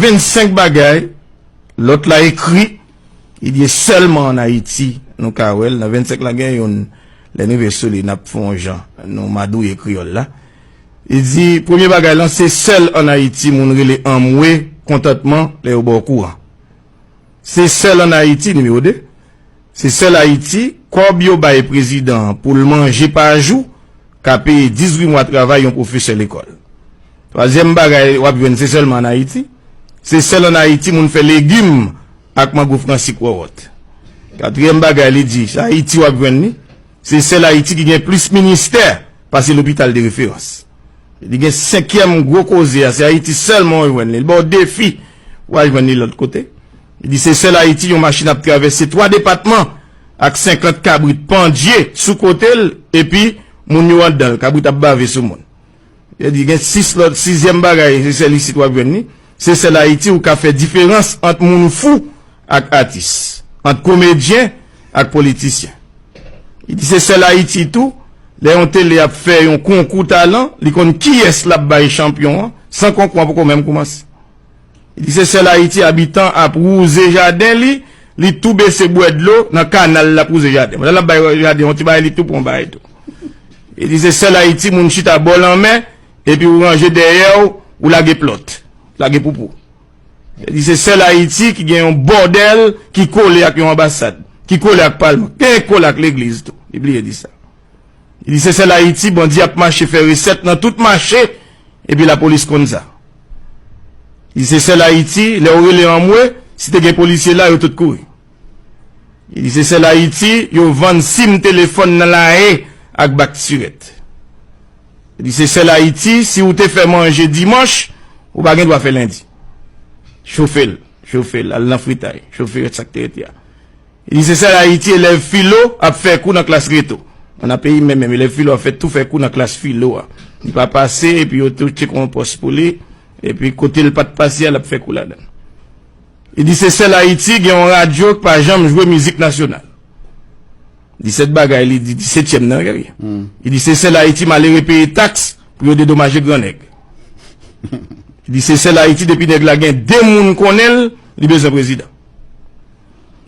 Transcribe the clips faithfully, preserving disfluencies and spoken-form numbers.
vennsenk bagay, lòt la ekri, li di sèlman ann Ayiti nou ka wè l. Nan vennsenk la gen youn, lè n rive sou li, n ap fè yon jan, nou madouye kreyòl la. Li di, premye bagay lan, se sèl ann Ayiti moun rele anmwe, kontantman, lè yo ba w kouran. Se sèl ann Ayiti, nimewo de, se sèl Ayiti, kòb yo bay prezidan an pou l manje pa jou, ka peye dizuit mwa travay yon pwofesè lekòl. Twazyèm bagay w ap jwenn, se sèlman ann Ayiti, se sèl ann Ayiti moun fè legim ak mango fransik wòwòt. Katriyèm bagay li di, se Ayiti w ap jwenn li, se sèl Ayiti ki gen plis ministè pase lopital de referans. Li gen senkyèm gwo koze a, se Ayiti sèlman w jwenn li. Li ba w defi pou w al jwenn li lòt kote. Li di se sèl Ayiti yon machin ap travèse twa depatman ak senkant kabrit pandye sou kote l, epi moun yo anndan l, kabrit ap bave sou moun. Yo di gen sis lòt, sizyèm bagay, se sèl isit w ap jwenn li. Se sèl Ayiti ou ka fè diferans ant moun fou ak atis, ant komedyen ak politisyen. Li di se sèl Ayiti tou, lè yon tele ap fè yon konkou talan, li konn kiyès l ap bay chanpyon an, san konkou an poko menm koumanse. Li di se sèl Ayiti abitan ap wouze jaden li, li tou bese bwè dlo nan kanal l ap wouze jaden. Pandan l ap bay jaden yon ti bagay, li tou pran bagay tou. Li di se sèl Ayiti moun chita bò lanmè, epi ou ranje dèyè w, ou lage plòt, lage poupou. Li di se sèl Ayiti ki gen yon bòdèl ki kole ak yon anbasad, ki kole ak palman, ki kole ak legliz tou. Li bliye di sa. Li di se sèl Ayiti bandi ap mache fè resèt nan tout mache, epi lapolis konn sa. Li di se sèl Ayiti, lè w rele anmwe, si te gen polisye la, yo tout kouri. Li di se sèl Ayiti, yo vann sim telefòn nan lae ak bak sirèt. Li di se sèl Ayiti, si ou te fè manje dimanch, ou pa gen dwa fè lendi. Chofe l, chofe l, al nan fritay, chofe rès sa k te rete a. Li di se sèl Ayiti elèv filo ap fè kou nan klas reto. Nan peyi m menm, menm, elèv filo ap fè tou fè kou nan klas filo a. Li pa pase, epi yo tou tcheke yon pòs pou li, epi kote l pa t pase a, l ap fè kou ladan l. Li di se sèl Ayiti gen yon radyo k pa janm jwe mizik nasyonal. Disèt bagay, li di disetyèm nan, gade. Li di se sèl Ayiti malere peye taks pou yo dedomaje gran nèg. Li di se sèl Ayiti depi nèg la gen de moun konnen l, li bezwen prezidan.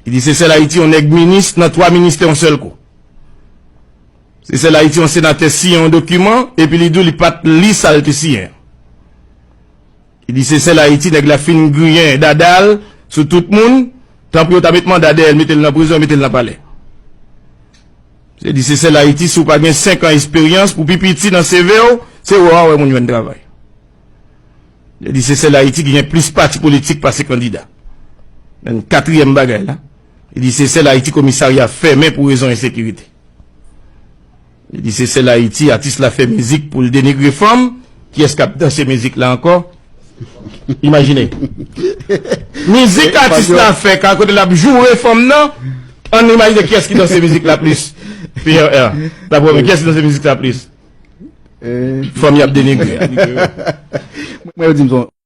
Li di se sèl Ayiti yon nèg minis nan twa ministè yon sèl kou. Se sèl Ayiti yon senatè siyen yon dokiman, epi li di w li pa t li sa l te siyen. Li di se sèl Ayiti nèg la fin griyen dada l sou tout moun, tanpri yo ta met manda dèyè l, mete l nan prizon, mete l nan palè. Li di se sèl Ayiti, si w pa gen senk an esperyans, pou pi piti nan C V w, se wè w a wè moun jwenn travay. Li di se sèl Ayiti ki gen plis pati politik pase kandida. Menm katriyèm bagay la, li di se sèl Ayiti komisarya fèmen pou rezon ensekirite. Li di se sèl Ayiti, atis la fè mizik pou l denigre fanm, kiyès k ap danse mizik la ankò? Imajine. Mizik atis la fè, ka kote l ap joure fanm nan, ann imajine kiyès ki danse mizik la plis. P R R. La premye, kiyès ki danse mizik la plis? Fanm y ap denigre a. Mwen, yo di m son